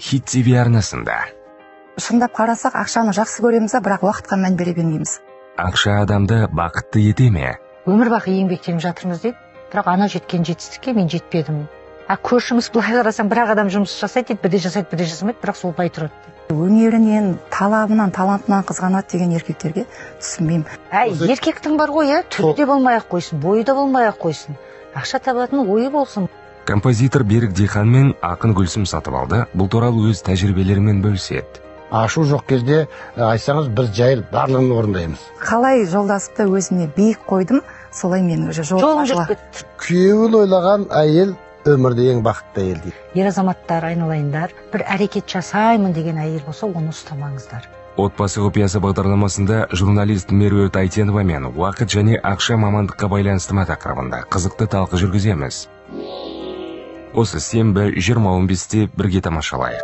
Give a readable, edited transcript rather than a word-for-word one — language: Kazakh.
Хит ТВ арнасында. Шындап қарасақ, ақшаны жақсы көреміз, бірақ уақытқа мән бере бермейміз. Ақша адамды бақытты ете ме? Өмір бақи еңбектеніп жатырмыз дейді, бірақ ана жеткен жетістікке мен жетпедім. А көршіміз былай қарасаң, бір ақ адам жұмыс жасайды дейді, бірде жасайды, бірде жасамайды, бірақ сол бай тұрады дейді. Өнерінен, талабынан, талантынан қызғанады деген еркектерге түсінбеймін. Әй, еркектің бар ғой, түрі де болмай ақ қойсын, бойы да болмай ақ қойсын, ақша табатын ойы болсын. Композитор Берік Дихан мен ақын Гүлсім Сатыбалды бұл туралы өз тәжірибелерімен бөліседі. Ашу жоқ кезде айтсаңыз, біз жайыл барлығын орындаймыз. Қалай жолдасты өзіме биік қойдым, солай менің уже жолым жүріп кетті. Күйеуін ойлаған әйел өмірде ең бақытты әйел дейді. Ер азаматтар, айналайындар, бір әрекет жасаймын деген әйел болса, оны ұстамаңыздар. Отбасы құпиясы бағдарламасында журналист Меруерт Айтенова мен уақыт және ақша мамандыққа байланысты ма тақырыбында қызықты талқы жүргіземіз. Осы сенбі 20:15-те бірге тамашалайық.